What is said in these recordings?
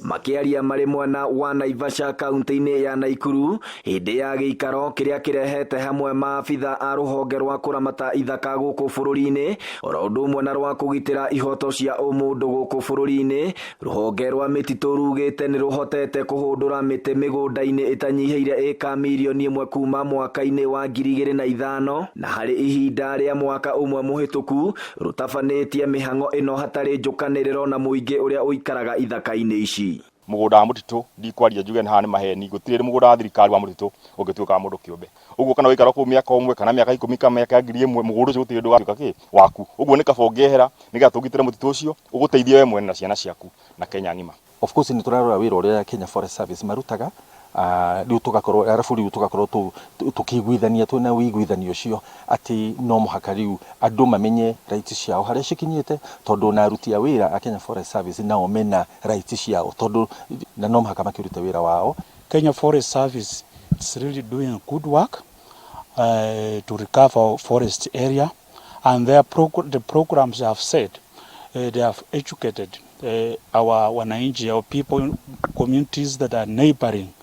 Makĩaria marĩ mwena wa Naivasha kaunti-inĩ ya Naikuru hĩndĩ ya gĩikaro kĩrĩa kĩrehete hamwe maabitha a rũhonge rwa kũramata ithaka gũkũ bũrũri-inĩ oro ũndũ ũmwe na rwa kũgitĩra ihoto cia ũmũndũ gũkũ bũrũri-inĩ. Rũhonge rwa mĩtitũ rugĩte nĩ rũhotete kũhũndũra mĩtĩ mĩgũnda-inĩ ĩtanyihĩire ĩka mirioni 1 kuma mwaka-inĩ wa 2005, na harĩ ihinda rĩa mwaka ũmwe mũhĩtũku rũtabanĩtie mĩhang'o ĩno hatarĩ njũkanĩrĩro na mũingĩ ũrĩa ũikaraga ithaka-inĩ ici. Mũgũnda wa mũtitũ, ndikwaria njuge haha nĩ maheni, gũtirĩ mũgũnda wa thirikari wa mũtitũ ũngĩtuĩka wa mũndũ kĩũmbe. Ũguo kana ũikara kũu mĩaka 1 kana mĩaka 10 kana mĩaka 1000, mũgũnda ũcio gũtirĩ ũndũ ũgatuĩka kĩ waku. Ũguo nĩ kaba ũngĩehera nĩgetha tũgitĩre mũtitũ ũcio, ũgũteithie we mwene na ciana ciaku na Kenya ng'ima. Of course nĩ tũrarora wĩra ũrĩa Kenya Forest Service marutaga, rĩu tũgakorwo arabu rĩu tũgakorwo tũkĩiguithania twĩna ũiguithanio ũcio atĩ no mũhaka rĩu andũ mamenye rights ciao harĩa cikinyĩte, tondũ na aruti a wĩra a Kenya Forest Service nao mena rights ciao, tondũ na no mũhaka makĩrute wĩra wao. Kenya Forest Service is really doing good work to recover forest area, and the programs they have set, they have educated our wananchi, our people, communities that are neighboring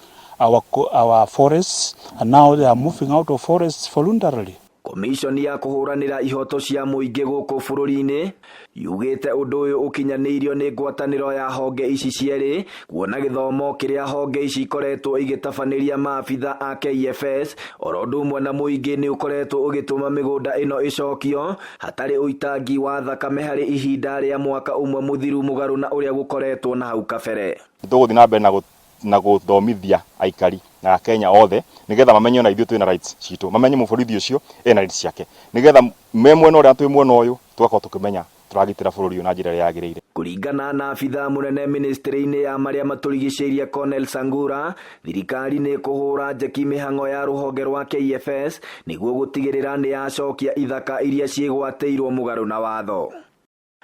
our forests, and now they are moving out of forests voluntarily. Komishoni ya kũhũranĩra ihoto cia mũingĩ gũkũ bũrũri-inĩ yugĩte ũndũ ũyũ ũkinyanĩirio nĩ ngwatanĩro ya honge ici cierĩ, kuona gĩthomo kĩrĩa honge ici ikoretwo igĩtabanĩria maabitha a KFS oro ũndũ ũmwe na mũingĩ nĩ ũkoretwo ũgĩtũma mĩgũnda ĩno ĩcokio hatarĩ ũitangi wa thakame harĩ ihinda rĩa mwaka ũmwe mũthiru, mũgarũ na ũrĩa gũkoretwo na hau kabere. Tũgũthiĩ na mbere na gũthomithia aikari na Akenya othe nigetha mamenye ona ithuĩ twĩna rights citũ, mamenye mũborithi ũcio ena rights ciake, nigetha me mwena ũrĩa twĩ mwena ũyũ tũgakorwo tũkĩmenya tũragitĩra bũrũri ũyũ na njĩra ĩrĩa yagĩrĩire. Kũringana na abitha mũnene ministry-inĩ ya marĩa matũrigicĩirie Cornel Sangura, thirikari nĩ kũhũra njeki mĩhang'o ya rũhonge rwa KFS nĩguo gũtigĩrĩra nĩ yacokia ithaka iria ciĩgwatĩirwo mũgarũ na watho.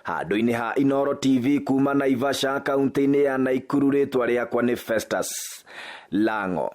Handũ-inĩ ha Inooro TV kuma Naivasha kaunti-inĩ ya Naikuru, rĩtwa rĩakwa nĩ Festus Lango.